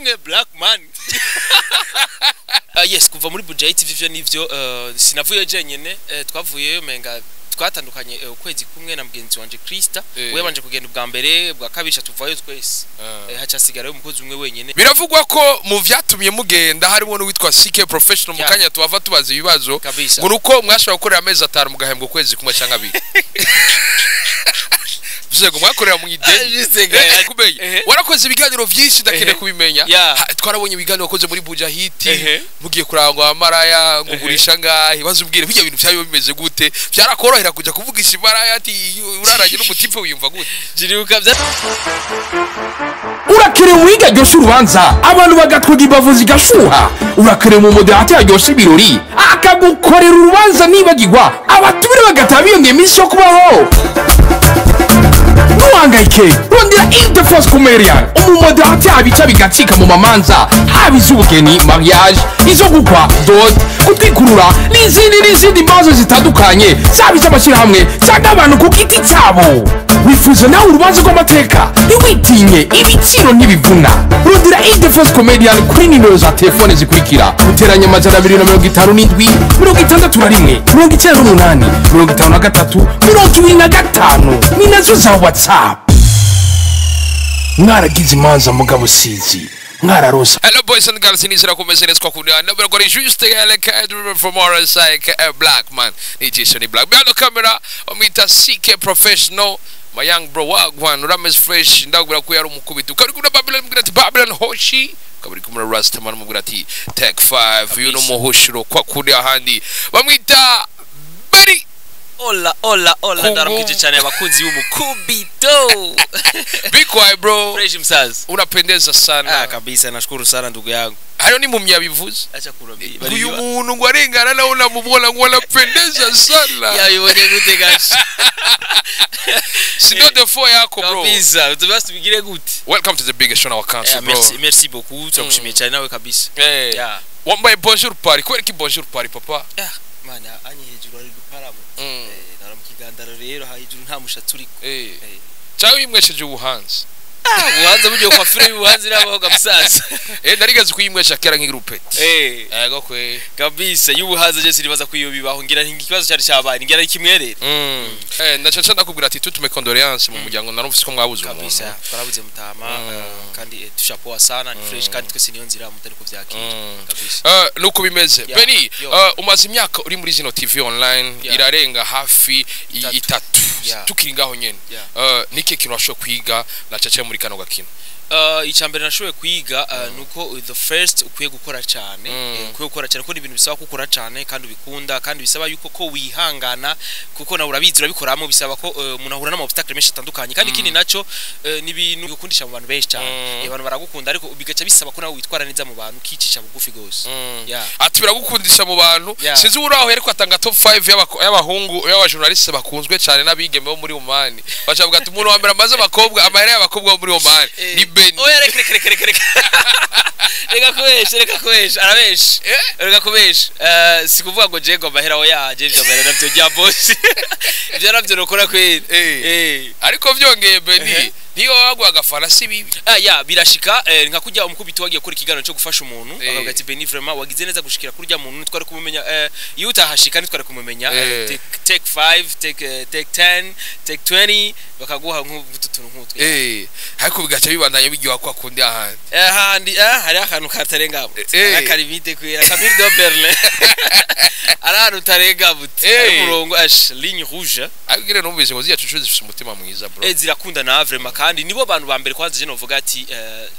Rimwe black man. Yes, kuva muri Buja TV ivyo nivyo, sinavuye jenyene, twavuyeyo menga twatandukanye ukwezi kumwe na mugenzi wanje Krista. We yabanje kugenda ubwa mbere, bwa kabiri tuvayo twese. Haca hasigarayo umukozi umwe wenyene. Biravugwa ko mu vyatumye mugenda harimo n'uwitwa CK Professional mu kanya tuhava tubaza ibibazo. Kabisa. Ngo nuko mwashobora gukorera amezi 5 mugahembwa ukwezi kumwe canke abiri. Bivuze ngo mwakorera mu ideni. Juste ga- Kumenya. Warakoze ibiganiro vyinshi, ndakeneye kubimenya. Twarabonye ibiganiro wakoze muri Bujahiti, mugiye kurangwa amaraya ngo gurisha ngahe, bazubwire bijya bintu vyayo bimeze gute, vyarakorohera kuja kuvugisha imaraya ati uraranye n'umutipe, wiyumva gute? Jiribuka bya Urakerewe uwiga aryoshya urubanza, abantu bagatwega imbavu zigashuha. Urakerewe mu modérateur aryoshya ibirori, akagukorera urubanza nibagirwa, abatumire bagataha biyongera iminsi yo kubaho. Ntuhangayike, rondera Ildefonse Comedian, umumodérateur abica bigacika mu mamanza, haba iz'ubugeni, mariage, izo gukwa, dot, gutwikurura n'izindi n'izindi manza zitandukanye, zaba iz'amashyirahamwe cyangwa abantu ku giti cyabo. Wifuza nawe urubanza rw'amateka? Ntiwitinye, ibiciro ntibivuna. Rondera Ildefonse Comedian kuri nimero za telefone zikurikira: guteranya 257 61 98 53 25, ni nazo za WhatsApp. Mwaragize imanza mugabo sizi mwararosa. Hello boys and girls, nizera kumeze neza kwa kundi. Ndabona ko juste like from RSI Black man. Ni Jason Black. Behind the camera bamwita CK Professional. My young bro, wagwan, urames fresh, ndakubwira ko yari umukubito. Ukaba uri kumwe na Babylon, mubwira ati Babylon Hoshi. Ukaba uri kumwe na Rastaman, mubwira ati Tech 5, uyu no muhushiro kwa kundi ahandi. Bamwita Benny. Hola hola hola. Kungu. Ndaramukije cyane abakunzi b'umukubito. Be quiet, bro. Fresh msaza. Unapendeza sana. Ah, kabisa, nashukuru sana ndugu yangu. Hayo ni mumya bivuze. Acha kurabia. Uyu muntu ngo arengana nawe unamubona ngo anapendeza sana. Yabibonye gute gashi? Sindo défaut yako, bro. Kabisa, tubasi tubigire gute? Welcome to the biggest show in our country, bro. Merci, merci beaucoup, turagushimiye cyane nawe kabisa. Wambaye bonjour Paris. Kubera iki bonjour Paris, papa? Ah, mana anye hejuru ari guparamo. Nara mu kigandaro rero hejuru nta mushatsi uriko. Cyangwa wimwesheje ubuhanzi? Ah, ubuhanza buryo kwa fure y'ubuhanzi irabaho musaza. Narigeze kuyimwesha kera nkiri upeti. Yego kwe. Kabisa, y'ubuhanza je siribaza ko iyo bibaho, ngira nti ikibazo cyari cyabaye ngira ikimwerere. Ndacaca ndakubwira ati toutes mes condoléances mu muryango, narumvise ko mwabuze umuntu. Kabisa, twarabuze mutama, kandi tushapoa sana, ni fresh, kandi twese niyo nzira mutari kuvyakira. Kabisa. Nuko bimeze. Benny, umaze imyaka uri muri zino TV online, irarenga hafi Itatu. itatu. Tukiri ngaho nyene. Niki kintu washoboye kwiga na caca muri kano gakino? Icya mbere nashoboye kwiga nuko the first ukwiye gukora cyane. Ukwiye gukora cyane kuko ni ibintu bisaba ko ukora cyane kandi ubikunda, kandi bisaba yuko ko wihangana, kuko nawe urabizi urabikoramo, bisaba ko umuntu ahura n'ama obstacle menshi atandukanye. Kandi ikindi naco ni ibintu bigukundisha mu bantu benshi cyane. Abantu baragukunda, ariko bigaca bisaba ko nawe witwara neza mu bantu, ukicisha bugufi gose. Ati biragukundisha mu bantu. Sinzi uraho yariko atanga top 5 y'abahungu y'abajournaliste bakunzwe cyane n'abigeme bo muri Oman, bacavuga ati umuntu wa mbere amaze abakobwa, amahera y'abakobwa bo muri Oman ni Benny. Oya, reka reka reka reka reka reka kubesha, reka kubesha, arabesha. Reka kubesha. Si kuvuga ngo je ngo amahera oya, je ivyo amahera navyo rya boss, ivyo navyo nokora kweli. Ariko vyongeye Benny, niyo waguha agafana si bibi. Ah ya, birashika, nka kujya umukubito wagiye gukora ikiganiro cyo gufasha umuntu, akavuga ati Benny, vraiment wagize neza gushikira kurya muntu, ntitwari kumumenya, iyo utahashika ntitwari kumumenya. Take 5, take 10, take 20, bakaguha nk'utu tuntu nk'utwo. Ariko bigaca bibandanya biryoha kwa kundi ahandi. Ahandi hari akantu katarenga akarimite kwera kamir de Berlin, ari ahantu utarenga buti, ari umurongo ash ligne rouge. Ariko ngire numvise ngo ziriya cucu zifise umutima mwiza, bro. Zirakunda na vraiment, kandi nibo bantu ba mbere kwanza je novuga ati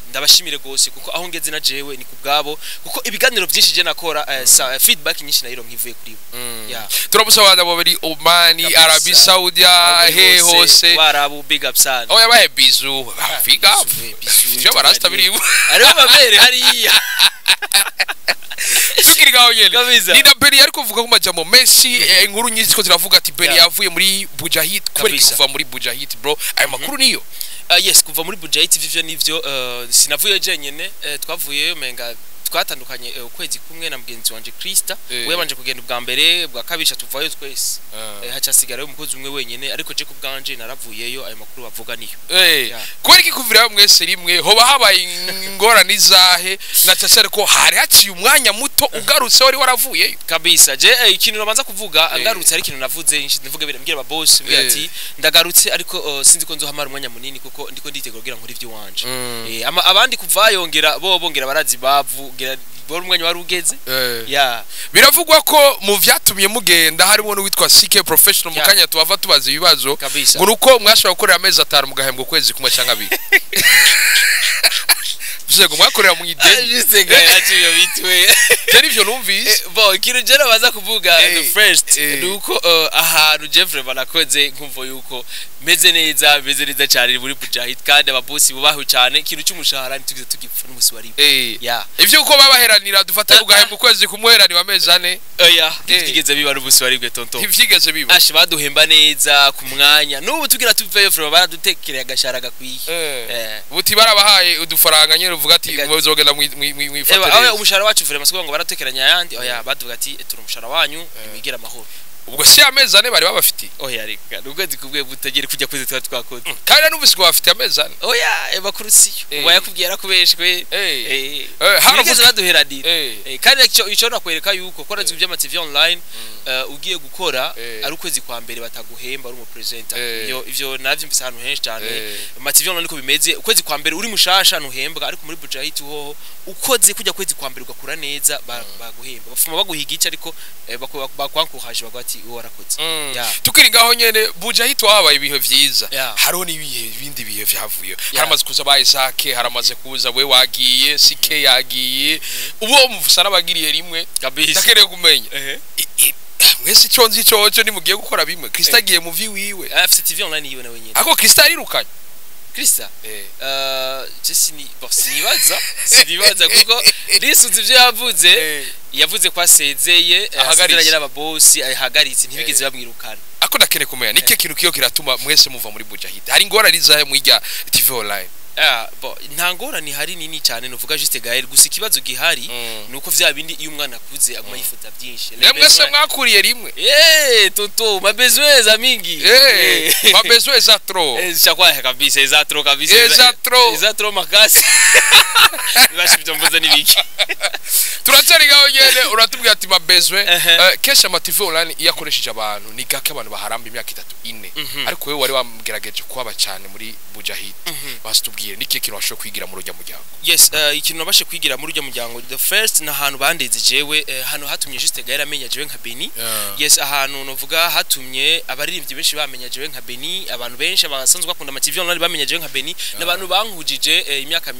ndabashimire gose, kuko aho ngeze na jewe ni kubwabo, kuko ibiganiro byinshi je nakora, feedback nyinshi nayiro nkivuye kuri bo. Turamusa abana babiri Omani, Kabisa. Arabie Saudia, he hose. Barabu, big up sana. Oh, yabaye bizu, big up. Bisou, bisou, Ivyo barasta biri. Hariho amabere hariya. Tukiri ngaho nyene. Kabisa. Ni na Benny ariko kuvuga ku majambo menshi, inkuru nyinshi ko ziravuga ati Benny yavuye muri Bujahid. Kubera iki kuva muri Bujahid, bro? Ayo makuru niyo? Yes, kuva muri Buja TV ivyo nivyo, sinavuye jenyene, twavuyeyo menga Twatandukanye ukwezi kumwe na mugenzi wanje Krista. Eh. We yabanje kugenda ubwa mbere, bwa kabiri tuvayo twese. Ah. Haca hasigarayo umukozi umwe wenyene, ariko je ku bwanje naravuyeyo, ayo makuru bavuga niyo. Eh. Yeah. Kubera iki kuvirayo mwese rimwe? Hoba habaye ingorane izahe, na cyane ko hari haciye umwanya muto ugarutse wari waravuyeyo? Kabisa, je ikintu nabanza kuvuga, Eh. ngarutse ari ikintu navuze, ndavuga mbwira aba boss, mbwira Eh. ati ndagarutse, ariko sinzi ko nzohamara umwanya munini kuko ndiko nditegura kugira nkore ivy'iwanje. Mm. Abandi kuvayongera bo bongera barazi bavu ngira bora umwanya wari ugeze. Eh. Ya. Biravugwa ko mu vyatumye mugenda harimo n'uwitwa CK Professional mu kanya tuhava tubaza ibibazo. Kabisa. Ngo nuko mwashobora gukorera amezi 5 mugahembwa ukwezi kumwe cyangwa abiri, bivuze ngo mwakorera mu ideni. Juste gayacu bitwe. Byari ivyo numvise. Bon, ikintu je nabaza kuvuga, Eh, the first, eh. ni uko ahantu Jeffrey banakoze nkumva yuko meze neza, meze neza cyane muri Bujahid, kandi ababosi bubahwe cyane. Ikintu cy'umushahara ntitugize tugipfa n'umunsi wari. Eh. Ya. Ivyo uko babaheranira, dufata ugahembwa ukwezi kumwe, uheraniwe amezi 4. Oya, Eh. ntibyigeze biba n'umunsi wari tonto. Ntivyigeze biba. Ashe, baduhemba neza ku mwanya. N'ubu tugira tuveyo, vraiment baradutekereye agashara gakwiye. Eh. Eh. Buti barabahaye udufaranga nyene, uvuga ati muzogenda mwifate Ewa, awe neza. umushahara wacu vraiment sikuvuga ngo baratekeranya ayandi, oya, baduvuga ati turi umushahara wanyu nimwigire amahoro. Ubwo si amezi 4 bari babafitiye? Oya, reka, ni ukwezi kumwe butagere kujya kwezi tuba twakoze. Kandi numvise ngo bafitiye amezi 4. Oya, makuru siyo. Eh. Uba yakubwiye yarakubeshwe. Eh. Eh. Haravuze- Ntibigeze baduheranira. Eh. Kandi ico nakwereka yuko kora iby'ama TV online, ugiye gukora Eh. ari ukwezi kwa mbere bataguhemba ari umu presenter. Eh. Ivyo navyumvise ahantu henshi cyane. Eh. Ama TV online niko bimeze, ukwezi kwa mbere uri mushasha ntuhembwa, ariko muri Bujahid hoho ukoze kujya kwezi kwa mbere ugakura neza baguhemba, bafuma baguhiga ico, ariko bakwankuhaje baguha ati uwo warakoze. Mm. Ya. Tukiri ngaho nyene, Bujahid wabaye ibihe vyiza, Yeah. hariho n'ibihe ibindi bihe vyavuye. Haramaze kuza ba Isaac, haramaze kuza we wagiye, CK yagiye, uwo muvusa n'abagiriye rimwe. Kabisa. Ndakeneye kumenya Ehe. Mwese ico nzi coco nimugiye gukora bimwe. Krista agiye mu vi wiwe. Afite TV online yiwe nawe nyene. Ako Krista yarirukanye. Krista? Eh. Je bon, sinibaza kuko nisunze ivyo yavuze. Eh. Yavuze ko asezeye, Ahagaritse. asezeranye n'ababosi, ahagaritse, ntibigeze bamwirukana. Ako ndakeneye kumenya nike kintu kiyo kiratuma mwese muva muri Bujahid. Hari ingorane izahe mwirya TV online? Ah, bon, nta ngorane ihari nini cyane nuvuga, juste Gaël, gusa ikibazo gihari nuko vya bindi iyo umwana akuze aguma yifuza byinshi. Ne mwese mwakuriye rimwe. Eh, toto, ma besoin za mingi. Eh, ma besoin za trop. Eh, chakwa kabisa, eza trop kabisa. Eza trop. Eza trop makasi. Bashi byo mvuze nibiki. Turacyari ngaho nyene, uratubwira ati ma besoin. Ehe. Kenshi ama TV online iyo akoresheje abantu ni gake abantu baharamba imyaka 3, 4, ariko wewe wari wamugerageje kuhaba cyane muri Bujahid. Basitubwire niki kintu washoboye kwigira muri urya muryango? Yes, ikintu nabashe kwigira muri urya muryango, the first, na ahantu bandeze jewe, hano hatumye juste Gaël amenya jewe nka Beni. Yes, ahantu novuga hatumye abaririmbyi benshi bamenya jewe nka Beni, abantu benshi abasanzwe bakunda ama TV online bamenya jewe nka Beni, n'abantu bankujije imyaka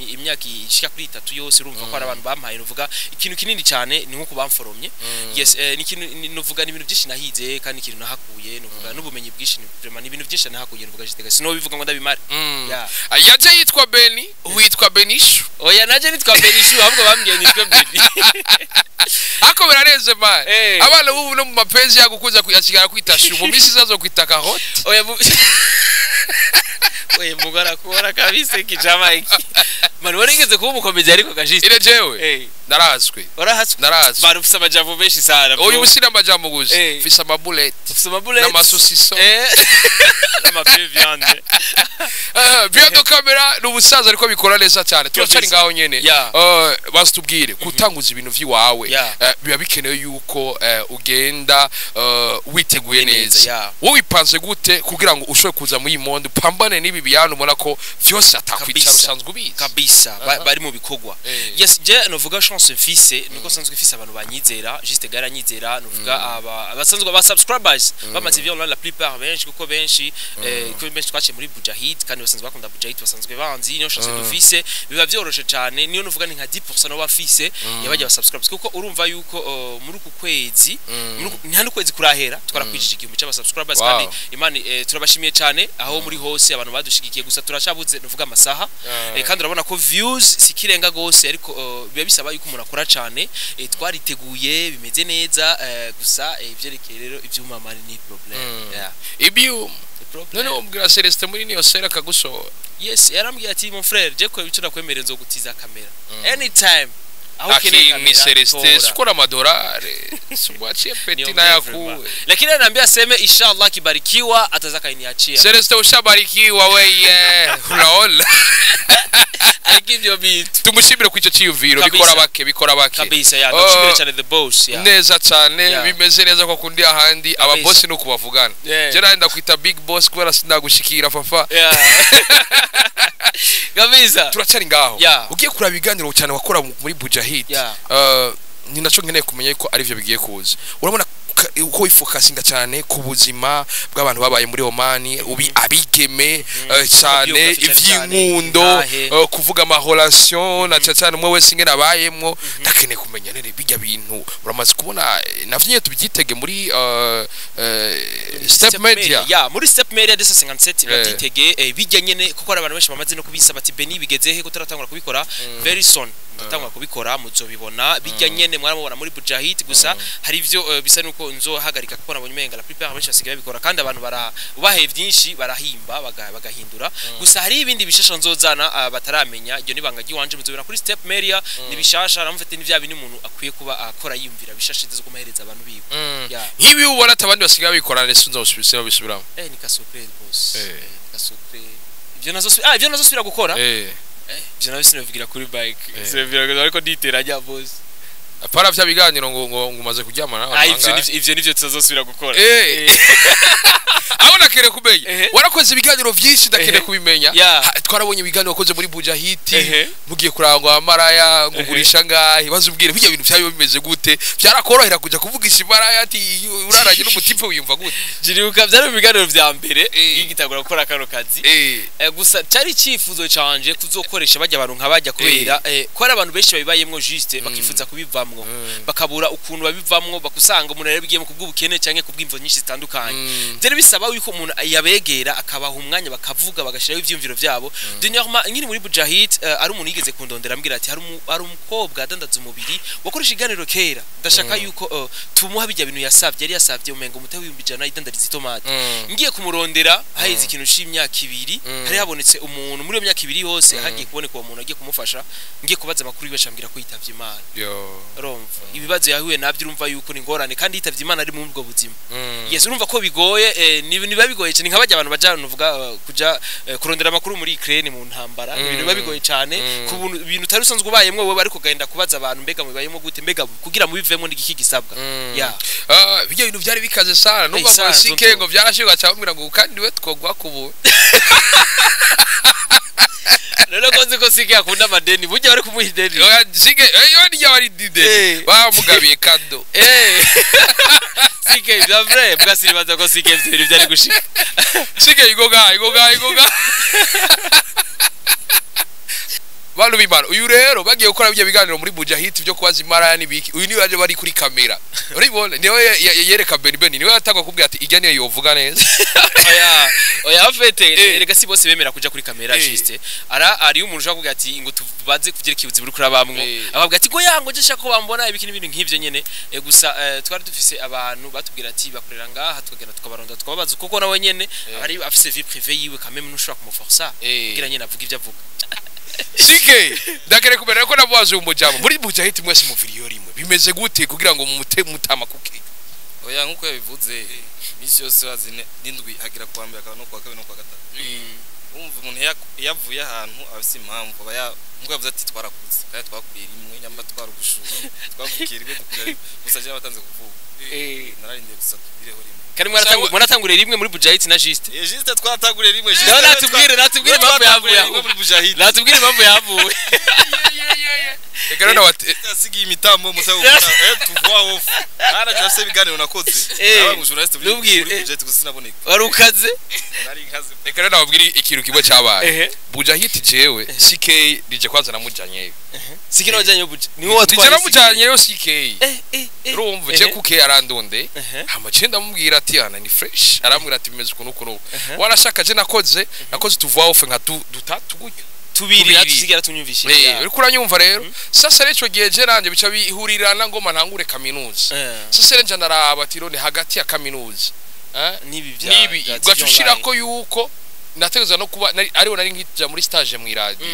ishika kuri 3 yose. Urumva ko ari abantu bampaye novuga ikintu kinini cyane, ni nkuko bamforomye. Yes, ni ikintu novuga ni ibintu byinshi nahize, kandi ikintu nahakuye novuga n'ubumenyi bwinshi, ni vraiment ni ibintu byinshi nahakuye novuga juste Gaël, sinobivuga ngo ndabimare. Yeah. Yaje yitwa Beni, witwa Benishu? Oya, naje nitwa Benishu, ahubwo bambwiye nitwa Beni. Ako birarenze man. Eh. Abana bubu no mu mapenzi yagukuza kuyasigara kwita shu, mu minsi izazo kwita carotte. Oya, oya, Mungu anakuona kabisa kijama hiki. Man, warigeze kuba umukomedi ariko kajiste. Ile jewe Eh. narazwe. Warahaswe. Narazwe. Bari ufise amajambo menshi sana, bro. Uyu usina amajambo gusa. Eh. Mfise amabuleti Ufise amabuleti. n'amasosiso. Eh. N'amape viande. Behind the camera ni umusaza ariko bikora neza cyane. Turacari Kabisa. ngaho nyene. Yeah. Basitubwire gutanguza ibintu vy'iwawe, Yeah. biba bikenewe yuko ugenda witeguye Neza, neza. yeah. Wowe wipanze gute kugira ngo ushobore kuza muri iyi monde upambane n'ibi biyana ubona ko vyose atakwicara Kabisa. usanzwe ubizi? Kabisa, bari mu bikorwa. Eh. Yes, je novuga chance mfise nuko sanzwe mfise abantu banyizera, juste gara nyizera, novuga aba abasanzwe aba subscribers b'ama TV online, la plupart benshi, kuko benshi kuko benshi twaciye muri Bujahid kandi basanzwe bakunda Bujahid, basanzwe banzi. Niyo chance dufise, biba vyoroshe cyane. Niyo novuga ni nka 10% no bafise yabajya ba subscribers, kuko urumva yuko muri uku kwezi, nta n'ukwezi kurahera twarakwijije 1000 cy'aba subscribers. Wow. Kandi Imana, turabashimiye cyane aho muri hose abantu badushigikiye, gusa turashabuze nuvuga amasaha. Kandi urabona ko views sikirenga gose, ariko biba bisaba yuko umuntu akora cyane. Twariteguye bimeze neza, gusa ivyerekeye rero ivy'umamani ni problem. Yeah. Ibyuma. Ni problem. None umbwira Celestin muri niyo sera akagusohora? Yes, yarambwiye ati mon frère, je ko ibico nakwemerera nzogutiza kamera anytime. Aho ukeneye Lakini kamera, Celestin tora. sikora amadorare simwachie peti Niombe na yakuwe. vraiment. Lakini ananiambia aseme inshallah akibarikiwa ataweza kainiachia. Celestin ushabarikiwa weye, uraona. Ariko ivyo bintu Tumushimire ku ico ciyumviro. Kabisa. Bikora bake, bikora bake. Kabisa, ya. Oh. Ndagushimira cyane, the boss, ya. Neza cyane. Yeah. Bimeze neza ko kundi ahandi aba boss nuko bavugana. Yeah. Je nari ndakwita big boss kubera sindagushikira fafa. Yeah. Kabisa. Turacyari ngaho. Yeah. Ugiye kuraba ibiganiro cyane wakora muri Bujahid, Yeah. ni naco nkeneye kumenya ko arivyo bigiye kuza. Urabona uko wifokasinga cyane ku buzima bw'abantu babaye muri Omani, ubi abigeme, cyane Biography cyane cyane. ivy'inkundo, Intahe. kuvuga ama relation na cyane cyane umwe wese ingene abayemwo. Ndakeneye kumenya nene bijya bintu uramaze kubona, navyo nyene tubyitege muri Step Media. Ya, muri Step Media 257. Eh. Babyitege, bijya nyene, kuko hari abantu benshi bamaze no kubisaba ati: "Beni, bigeze he kutaratangura kubikora?" Very soon ndatangura kubikora, muzobibona. Bijya nyene mwaramubona muri Bujahid. Gusa hari ivyo bisa nuko nzohagarika, kuko nabonye umenga la plupart benshi basigaye babikora, kandi abantu bara ubahaye byinshi barahimba bagahindura. Gusa hari ibindi bishasha nzozana, bataramenya. Iryo nibanga ry'iwanje, muzobibona kuri Step Media. Ni bishasha namufite, ni vya bintu umuntu akwiye kuba akora yiyumvira bishasha zo kumuhereza abantu biwe. Ya. Nk'ibi ubona ati abandi basigaye babikora, ndetse nzobisubira bisubiramo. Ni ka surprise, boss. Eh. Ni ka surprise. Ivyo nazo ivyo nazo subira gukora. Ivyo navyo sinovugira kuri bike. Sinovugira ariko nditeranya, boss. Apara vya biganiro ngo umaze kuryamana n'abantu Ivyo bangahe? nivyo tutazosubira gukora. Aho nakeneye kumenya, warakoze ibiganiro byinshi, ndakeneye kubimenya. Twarabonye ibiganiro wakoze muri Bujahiti, mugiye kurangwa amaraya ngo gurisha ngahe. Baze ubwire bijya bintu byari bimeze gute? Byarakorohera kuja kuvugisha imaraya ati uraranye n'umutipe, wiyumva gute? Jiribuka byari mu biganiro vya mbere ngigitangura gukora kano kazi. Gusa cyari icyifuzo canje kuzokoresha bajya abantu nka bajya, kubera ko hari abantu benshi babibayemwo juste bakifuza kubivamwo, bakabura ukuntu babivamwo, bakusanga umuntu yarabigiyemo kubw'ubukene canke kubw'imvo nyinshi zitandukanye. Byari bisaba yuko umuntu yabegera akabaha umwanya, bakavuga, bagashiraho ivyiyumviro vyabo. Dernièrement nkiri muri Bujahid, ari umuntu yigeze kundondera ambwira ati: Hari umukobwa adandaza umubiri wakoresha iganiro kera, ndashaka yuko tumuha bijya bintu yasavye." Yari yasavye umengo umute w'100,000, idandariza itomate. Ngiye kumurondera haheze ikintu c'imyaka 2. Hari habonetse umuntu muri iyo myaka 2 yose, hagiye kuboneka uwo muntu agiye kumufasha. Ngiye kubaza amakuru yiwe, acambwira ko yitavye Imana. Yo. Urumva ibibazo yahuye nabyo, urumva yuko ni ingorane, kandi yitavye Imana ari muri ubwo buzima. Yes, urumva ko bigoye, niba bigoye cyane, nka bajya abantu baja nuvuga kuja kurondera amakuru muri Ukraine mu ntambara. Ni ibintu biba bigoye cyane ku bintu utari usanzwe ubayemwo wewe, ariko ugenda kubaza abantu: "Mbega mubayemo gute? Mbega kugira mubivemo ni igiki gisabwa?" Ya. Ah, bijya bintu byari bikaze sana numva ngo Sana, sike tonto. ngo byarashirwa cyangwa ngo kandi we twogwa kubu. Rero ko nzi ko sike akunda amadeni, burya bari kumuha ideni. Oya, sike yo nijya bari dide bamugabiye kado. Sike bya vrai bwa siribaza ko sike ivyo bintu byari gushika. Sike igoga igoga igoga. Bantu b'Imana, uyu rero bagiye gukora bijya biganiro muri Bujahit byo kubaza imaraya n'ibiki, uyu niwe yaje bari kuri kamera, uribona niwe yereka Beni. Beni niwe yatangwa kubwira ati ijya niyo yovuga neza. Oya oya, en fait erega si bose bemera kuja kuri kamera. Juste ara ari umuntu ushaka kuvuga ati ngo tubaze kuvyereka ubuzima uri kurabamwo, akavuga ati ngo yango je shaka ko bambona ibiki n'ibintu nk'ivyo nyene. Gusa twari dufise abantu batubwira ati bakorera ngaha, tukagenda tukabaronda, tukababaza, kuko nawe nyene ari afise vie privée yiwe quand même, ntushobora kumuforsa kugira nyene avuga ivyo avuga. Sike ndakere kumera ko namubaza uyu mujambo muri Bujahit, mwese muviriyo rimwe, bimeze gute kugira ngo mumute mutama kuke? Oya, nkuko yabivuze, iminsi yose bazi n'indwi hagira kuwa mbere, akaba no kuwa kabiri no kuwa gatatu. Wumva umuntu iyo avuye ahantu aba afise impamvu, aba ya nkuko yavuze ati twarakuze kandi twakuriye rimwe, nyamba twarugushuye, twavukiye rimwe, dukurira rimwe. Gusa jewe batanze kuvuga, nararindiye gusa tugireho rimwe. Kandi mwaratanguriye rimwe muri Bujahit na Juste? Juste twatanguriye rimwe, Juste. Nawe natubwire impamvu yavuye rimwe aho. Muri Bujahid. Natubwire impamvu yavuye. Reka rero bati Yasigiye imitambo mutagukora tuvuwa off naraje afise ibiganiro nakoze. Nabaye mu journaliste muri Nubwire, muri Bujahid, gusa sinaboneka. Wari ukaze. Nari nkaze. Reka rero nababwire ikintu kimwe cyabaye. Bujahit jewe CK nije kwanza namujanyeyo. Sike nawe wajanye Buja niwe Nije watwaye? namujanyeyo CK. Urumva je kuke arandonde, hama je ndamubwira ati ana ni fresh, arambwira ati bimeze ukuntu ukuntu. Warashaka je nakoze tuvuwa off nka dutatu gutyo. Tubiri. Tubiri. Natusigara tunyumvishije. Uriko uranyumva rero? Sasa rero ico gihe je nanje bica bihurirana ngoma ntangure kaminuza. Sasa rero nja ndaraba ati none hagati ya kaminuza Nibi bya nibi bya ugaca TV ushirako yuko Nategerezwa no kuba ariho nari nkija muri stage mu iradi.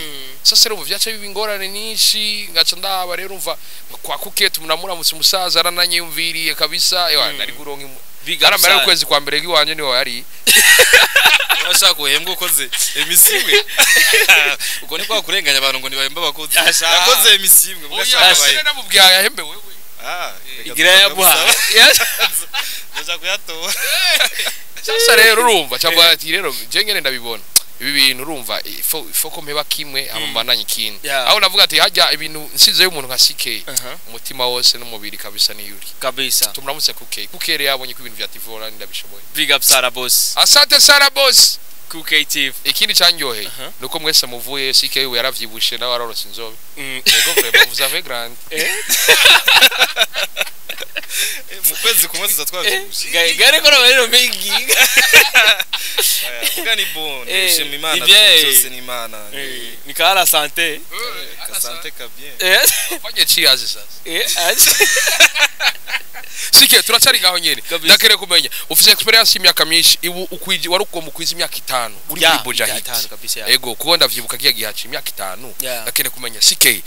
Sasa rero vyaca biba ingorane nyinshi, ngaca ndaba rero umva kwa kuketu munamuramutse umusaza arananyiyumviriye kabisa, ewa nari kuronka Big up aramara sana. ukwezi kwa mbere giwanje niho yari. Urashaka uhembwa ukoze emisi imwe, ubwo ni kwa kurenganya abantu ngo ntibahembe abakozi. Asha. Yakoze emisi imwe Oya, mugashaka sine namubwiye ayahembe wewe. Ah, reka Igira yamuha. Ndaja kuyatora. Sasa rero urumva cyangwa ati rero je ngene ndabibona ibi bintu, urumva ifo ko mpeba kimwe hama mbandanye ikindi. Aho navuga ati hajya ibintu nsizeyo umuntu nka CK, umutima wose n'umubiri kabisa ni yuri. Kabisa. Tumuramutse kuke kuke rero yabonye ko ibintu vya TV online ndabishoboye. Big up sana boss. Asante sana boss. QK TV. Ikindi cyanyoheye nuko mwese muvuye, CK we yaravyibushe nawe arorotse inzobe. Yego, vraiment vous avez grandi. Mu kwezi kumwe tuza twavyibushe. Gare ko rero mengi. Vuga ni bon, gushima Imana. Ni bien. Byose ni Imana. Ni kala santé. Kasante ka bien. Fanye cheers sasa. Aje. CK, turacari ngaho nyene. Kabisa. Ndakeneye kumenya, ufise experience y'imyaka myinshi, ibu ukwiji wari ugomba ukwiza imyaka 5 uri Ya, muri Bujahid. 5 kabisa, ya. Ego, kuko ndavyibuka kiya gihe haciye imyaka 5. Ndakeneye kumenya, CK,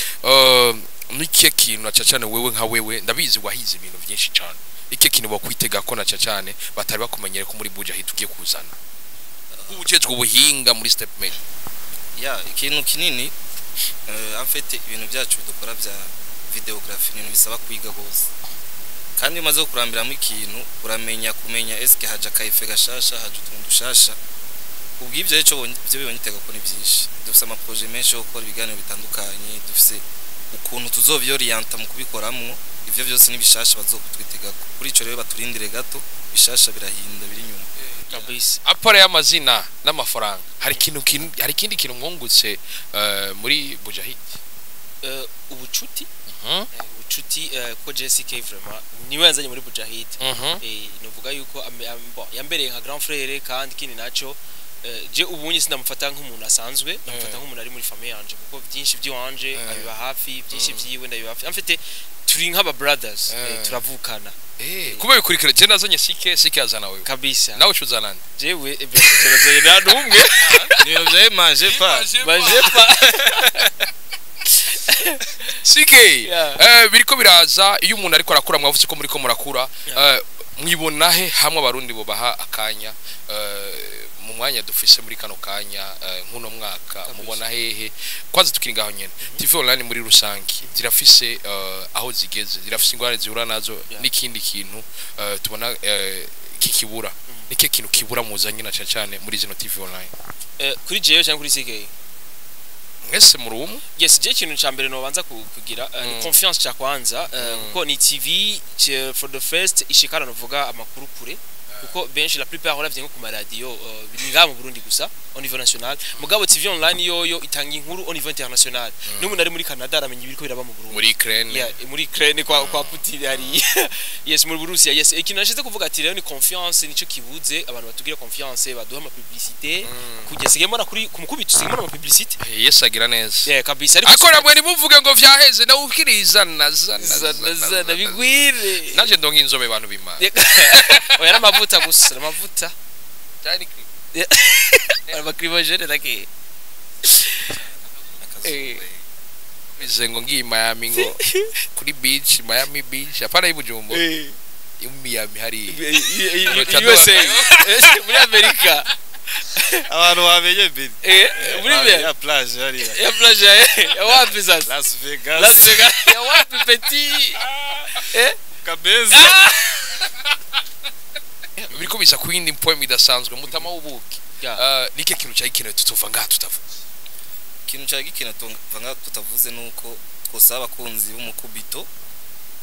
nikihe kintu na cyane wewe nka wewe, ndabizi wahize ibintu byinshi cyane, ikihe kintu bakwitega ko na cyane batari bakumenyere ko muri Bujahid ugiye kuzana ujejwe ubuhinga muri Step Media? Ya, ikintu kinini, en fait ibintu byacu dukora bya videography ni ibintu bisaba kwiga gose, kandi iyo umaze kurambiramo ikintu uramenya kumenya eske haja kayife gashasha, haja utuntu dushasha. Ubw'ibyo rero byo bibonye ko ni byinshi. Dufise ama projet menshi yo gukora ibiganiro bitandukanye, dufise ukuntu tuzovyorienta mu kubikoramwo. Ivyo byose ni bishasha bazokutwitegako. Kuri ico rero baturindire gato, bishasha birahinda biri inyuma. Kabisa. À part y'amazina n'amafaranga, hari ikintu hari ikindi kintu mwungutse muri Bujahid? Ubucuti. Ubucuti, ko Jessica vraiment niwe yanzanye muri Bujahid. Nuvuga yuko bon, yambereye nka grand frère, kandi ikindi naco, je ubunye sinamufata nk'umuntu asanzwe, ndamufata nk'umuntu ari muri famille yanje, kuko byinshi by'iwanje abiba hafi, byinshi vyiwe ndabiba hafi. En fait turi nk'aba brothers, turavukana. Kuba bikurikira, je nazanye CK, CK azana wewe. Kabisa. Nawe ucuzana nde? Jewe turazanye nta n'umwe. Ni ibintu bya manje pa. Baje pa. CK, biriko biraza iyo umuntu ariko arakura, mwavuze ko muriko murakura, mwibona he hamwe abarundi bobaha akanya, mu mwanya dufise muri kano kanya, nk'uno mwaka mubona hehe? Kwanza tukiri ngaho nyene, TV online muri rusange zirafise aho zigeze, zirafise ingorane zihura nazo, n'ikindi kintu tubona kikibura, n'ikihe kintu kibura muzanye na cane cane muri zino TV online? Kuri jewe cyangwa kuri CK? Mwese muri umwe. Yes, je ikintu ca mbere nobanza kugira ni confiance ca kwanza, kuko ni TV for the first ishikana novuga amakuru kure, kuko benshi, la plupart, uravye nko ku maradiyo, biri ngaha mu Burundi gusa au niveau national. Mugabo TV online yoyo itanga inkuru au niveau international, n'umuntu ari muri Canada aramenya ibiriko biraba mu Burundi. Muri Ukraine. Yeah, muri Ukraine kwa Putin hari, yes, muri Burusiya, yes. Ikintu nashize kuvuga ati rero ni confiance, nico kibuze. Abantu batugire confiance, baduha ama publicité, kugeza sigaye mbona kuri ku mukubito sigaye mbona ama publicité. Yesu agira neza. Yeah, kabisa, ariko Ariko namwe ntimuvuge ngo vyaheze, nawe ukirizana zana. Zana zana bigwire. Naje ndonka inzobe, bantu b'Imana. Oya, n'amavuta gusa, n'amavuta abakribojene take. Bize ngo ngiye Miami, ngo kuri beach, Miami Beach, apana y'Ibujumbura, yo Miami hari USA, muri Amerika. Abantu bamenye mbere. Muri Amerika. Ya plage hariya. Ya plage ya wapi sasa? Las Vegas. Las Vegas ya wapi, petit? Kabeza. Biriko biza ku yindi poem idasanzwe, mutama w'ubuki. Nike kintu cyari gikenewe tutova ngaha tutavuze? Ikintu cyari gikenewe tuva tutavuze nuko twosaba abakunzi b'umukubito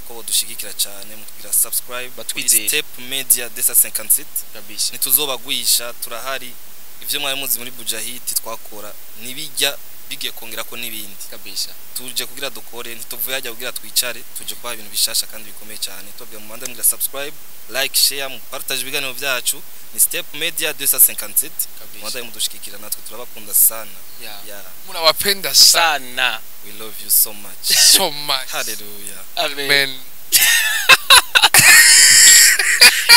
ko bodushigikira cyane mu kugira subscribe kuri Batwizere. Step Media 257. Kabisa. Ntituzobagwisha, turahari. Ivyo mwari muzi muri Bujahiti twakora nibijya bigiye kongera ko n'ibindi. Kabisa. Tuje kugira dukore, ntituvuye hajya kugira twicare, tuje kubaha ibintu bishasha kandi bikomeye cyane. Tubabwira mu manda mugira subscribe, like, share, mu partage ibiganiro byacu. Ni Step Media 257. Kabisa. Mwanda mudushikikira, natwe turabakunda sana. Yeah. Yeah. Munawapenda sana. Sana. We love you so much. So much. Hallelujah. Amen. Amen.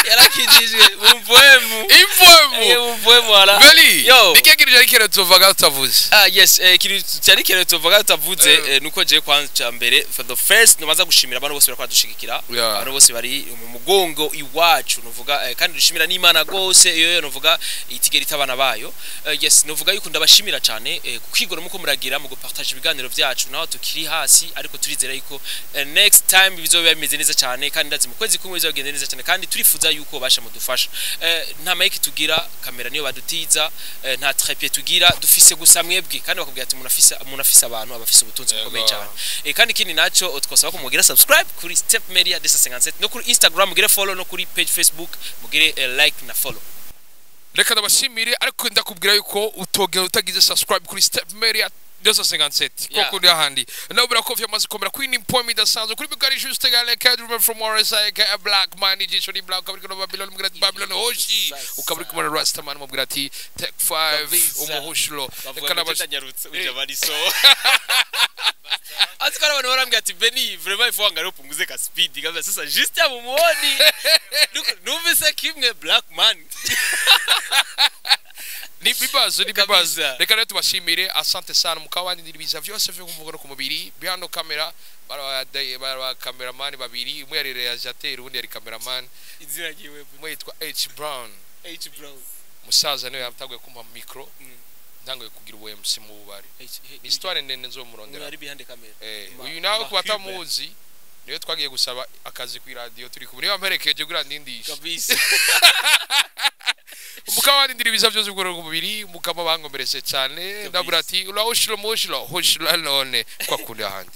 Yarakijijwe mumvwemu. Imvwemu. Mumvwemu ala. Beli. Yo. Niki kintu cyari kere tuvuga tutavuze? Ah yes, ikintu cyari kere tuvuga tutavuze, nuko je kwanza mbere, for the first, nomaza gushimira abantu bose bariko badushigikira, abantu bose bari mu mugongo iwacu, nuvuga kandi dushimira n'Imana gose iyo yo nuvuga itigera itabana bayo. Yes, nuvuga yuko ndabashimira cyane kwigora muko muragira mu gupartage ibiganiro byacu, naho tukiri hasi, ariko turizera yuko next time bizoba bimeze neza cyane, kandi ndazi mu kwezi kumwe bizogenda neza cyane, kandi turifuza yuko basha mudufasha. Nta mic tugira, kamera niyo badutiza, nta trépied tugira, dufise gusa mwebwe, kandi bakubwira ati umuntu afise abantu aba afise ubutunzi bukomeye cyane. Kandi ikindi naco twasaba ko mugira subscribe kuri Step Media 257, no kuri Instagram mugire follow, no kuri page Facebook mugire like na follow. Reka ndabashimire, ariko ndakubwira yuko utogera utagize subscribe kuri Step Media 257, koko ndi ahandi nabura ko vyamaze komera kuri ni point idasanzwe kuri bigari juste gale cadre from RSI ka Black Man, ijisho ni Black, ukabiri kuno Babylon, mubwira ati Babylon hoshi, ukabiri kumara Rastaman, mubwira ati take 5. Kabisa. Umuhushlo. Bavuga Reka ngo ndabashimire. ndanyarutse uja bariso. Ati kwa abantu barambwira ati: "Beni, vraiment il faut angalia upunguze ka speed kabisa." Sasa juste amumuoni numvise kimwe Black Man. Ni bibazo, ni bibazo. Kabisa. Reka rero tubashimire, asante sana, mukabandindira ibiza vyose vyo kumvuga no ku mubiri. Behind camera bara cameraman babiri, umwe yari réalisateur, uwundi yari cameraman. Izina ryiwe? Umwe yitwa H Brown. H Brown. Musaza niwe yatanguye kumpa micro, ntanguye kugira ubu MC mu bubari. H. Ni histoire ndende, nzomurondera. Ari behind the camera. Uyu nawe ku Ma batamuzi niyo twagiye gusaba akazi ku radio turi kumwe, niyo amperekeje kugira ndindishe. Kabisa. Umukama wandindira ibiza byose bwo ku mubiri, umukama bangomerese cyane. Ndabura ati urahushilo mushilo hushilo none kwa kundi ahandi.